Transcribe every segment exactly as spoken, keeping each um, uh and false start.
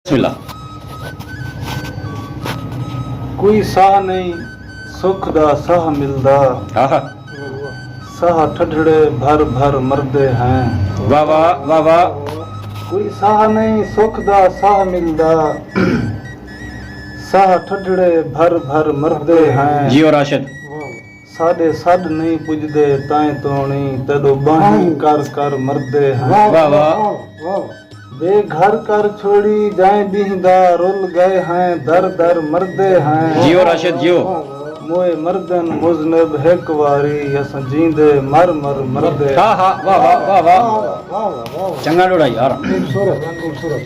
بسم اللہ۔ کوئی ساہ نئیں سکھ دا ساہ ملدا، آہا۔ ساہ ٹھڈھڑے بھر بھر مردے ہیں۔ واہ واہ، واہ واہ۔ کوئی ساہ نئیں سکھ دا ساہ ملدا، ساہ ٹھڈھڑے بھر بھر مردے ہیں۔ جیو راشد۔ ساݙے سݙ نئیں پڄدے تائیں توݨی، تیݙو ٻانہیں کر کر مردے ہیں۔ واہ واہ۔ بے گھر کر چھوڑی جائیں ݙینہہ دا رل ڳئے ہیں، در در مردے ہیں۔ جیو راشد جیو۔ موئے مردن مذنب ہک واری، اساں جیندے مر مر مردے۔ ہا ہا، واہ واہ، واہ واہ۔ چنڳا ݙوہڑا یار۔ خوبصورت، خوبصورت۔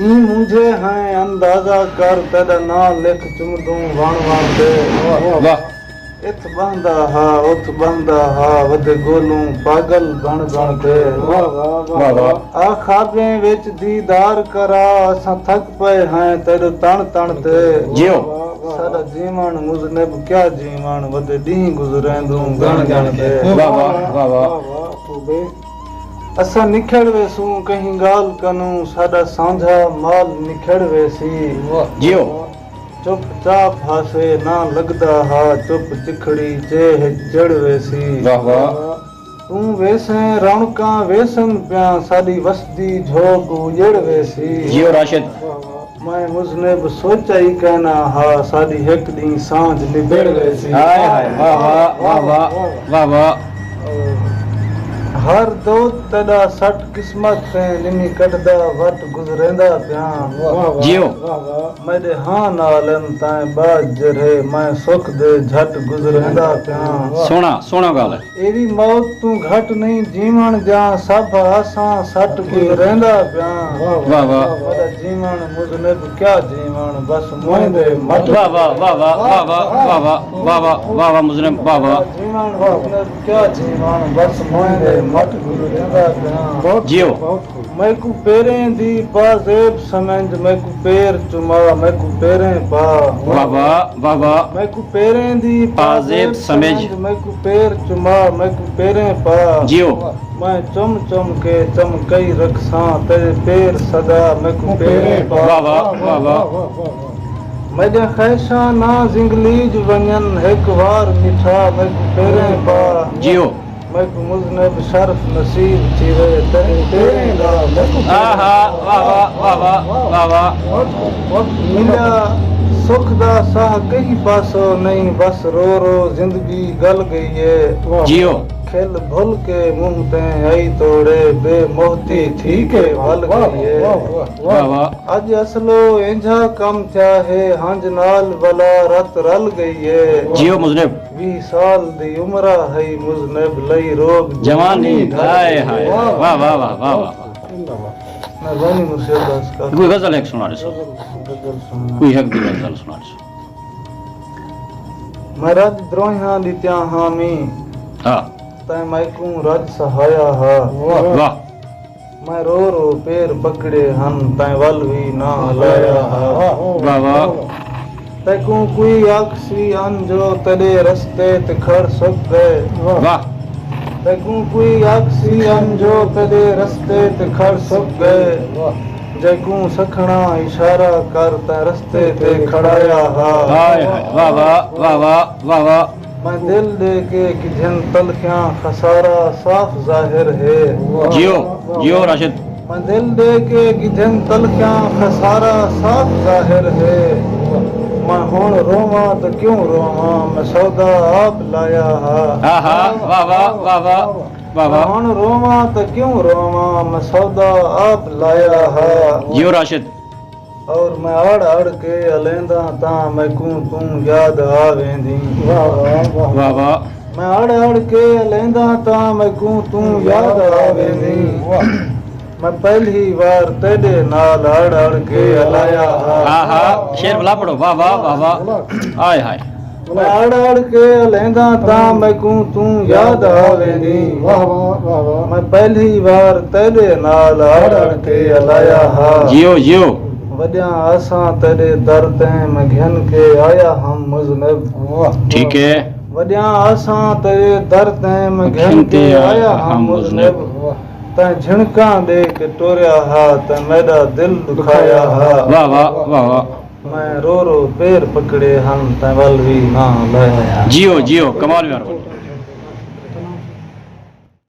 ایں مونجھے ہیں اندازہ کر، تیݙا ناں لکھ چمدوں وݨ وݨ تے۔ واہ۔ اتھ ٻہندا ہا، اتھ ٻہندا ہا، ودے ڳولوں پاڳل بݨ بݨ تے۔ واہ واہ، واہ واہ۔ آ خوابیں وچ دیدار کرا، اساں تھک پئے ہیں تیݙے تݨ تݨ تے۔ جیو۔ ساݙا جیوݨ مذنب کیا جیوݨ، ودے ݙینہہ گزریندوں ڳݨ ڳݨ تے۔ واہ واہ، واہ واہ۔ اساں نکھڑ ویسوں کہیں ڳالھ کنوں، ساݙا سانجھا مال نکھڑ ویسی۔ جیو۔ چپ چاپ ہاسے نہ لڳدا ہا، چپ چکھڑی چیہہ چڑھ ویسی۔ واہ واہ۔ توں ویسیں رونقاں ویسن پیاں، ساݙی وسدی جھوک اڄڑ ویسی۔ جیو راشد۔ میں مذنب سوچا ای کائنا ہا، ساݙی ہک ݙینہہ سانجھ نبڑ ویسی۔ ہائے ہائے، واہ واہ، واہ واہ، واہ واہ۔ ہر دود تیݙا سٹ قسمت تے، نمی کٹدا وٹ گزریندا پیاں۔ واہ واہ۔ جیو۔ میݙے ہاں نال ان تائیں ٻاجھ جرھے، میں سکھ دے جھٹ گزریندا پیاں۔ سوہݨا، سوہݨا ڳالھ ہے۔ ایوی موت توں گھٹ نئیں جیوݨ جاں، سبھ آساں سٹ گزریندا پیاں۔ واہ واہ۔ وݙا جیوݨ مذنب کیا جیوݨ، بس موئیں دے مٹ۔ واہ واہ، واہ واہ، واہ واہ، واہ واہ، واہ واہ، واہ واہ مذنب، واہ واہ۔ جیوݨ مذنب کیا جیوݨ، بس موئیں دے مٹ گزریندا پیاں۔ جیو۔ میکوں پیریں دی پازیب سمجھ، میکوں پیر چما، میکوں پیریں پا۔ واہ واہ، واہ واہ۔ میکوں پیریں دی پازیب سمجھ۔ میکوں پیر چما، میکوں پیریں پا۔ جیو۔ میں چم چم کے چمکئی رکھساں، تیݙے پیر سدا میکوں پیریں پا۔ واہ واہ، واہ واہ۔ میݙیاں خواہشاں نہ زنگلیج ونڄن، ہک وار مٹھا میکوں پیریں پا۔ جیو۔ میکوں مذنب شرف نصیب تھیوے، تیݙے پیریں دا میکوں پیریں۔ آہا، واہ واہ، واہ واہ، واہ واہ۔ ملیا سکھ دا ساہ کہیں پاسوں نئیں، بس رو رو زندگی ڳل ڳئی اے۔ جیو۔ کھل بھل کے منہ تیں آئی توڑے، بے مہتی تھی کے ول ڳئی اے۔ واہ واہ۔ اڄ اصلو اینجھا کم تھیا ہے، ہنج نال ولا رت رل ڳئی اے۔ جیو مذنب۔ ویہہ سال دی عمرا ہئی مذنب، لئی روب جوانی۔ ہائے ہائے۔ واہ واہ، واہ واہ، واہ واہ۔ مہربانی مرشد داس کا۔ کوئی غزل ہک سݨا ݙیسو۔ غزل سݨا۔ کوئی ہک دی غزل سݨا ݙیسو۔ میں رڄ دروہیاں ݙتیاں ہاں می۔ ہا۔ تیں میکوں رڄ سہایا ہا۔ واہ۔ میں رو رو پیر پکڑے ہن، تیں ول وی نہ ہلایا ہا۔ واہ واہ۔ تیکوں کوئی آکھسی ان جو تیݙے رستے تے کھڑ سک ڳئے۔ واہ۔ تیکوں کوئی آکھسی ان جو تیݙے رستے تے کھڑ سک ڳئے۔ واہ۔ جیکوں سکھݨا اشارہ کر تیں رستے تے کھڑایا ہا۔ ہائے ہائے، واہ واہ، واہ واہ، واہ واہ۔ میں دل ݙے کے گھدن تلخیاں، خسارہ صاف ظاہر ہے۔ جیو، جیو راشد۔ میں دل ݙے کے گھدن تلخیاں، خسارہ صاف ظاہر ہے۔ میں ہݨ روواں تاں کیوں روواں، میں سودا آپ لایا ہا۔ ہا ہا، واہ واہ، واہ واہ، واہ واہ۔ میں ہݨ روواں تاں کیوں روواں، میں سودا آپ لایا ہا۔ جیو راشد۔ اور میں اڑ اڑ کے الیندا تاں میکوں توں یاد آ ویندی۔ واہ واہ، واہ۔ واہ واہ۔ میں اڑ اڑ کے الیندا تاں میکوں توں یاد آ ویندی۔ واہ۔ میں پہلی وار تیݙے نال اڑ اڑ کے الایا ہا۔ ہا ہا، شعر بلا پڑھو، واہ واہ، واہ واہ۔ ہائے ہائے۔ میں اڑ اڑ کے الیندا تاں میکوں توں یاد آ ویندی۔ واہ واہ، واہ واہ۔ میں پہلی وار تیݙے نال اڑ اڑ کے الایا ہا۔ جیو، جیو۔ وݙیاں آساں تیݙے در تیں میں گھن کے آیا ہم مذنب۔ واہ۔ ٹھیک ہے۔ وݙیاں آساں تیݙے در تیں میں گھن کے آیا ہم مذنب۔ واہ۔ تیں جھنکاں ݙے کے ٹوریا ہا، تیں میݙا دل ݙکھایا ہا۔ واہ واہ، واہ واہ۔ میں رو رو پیر پکڑے ہن، تیں ول وی نہ لایا۔ جیو جیو، کمال یار۔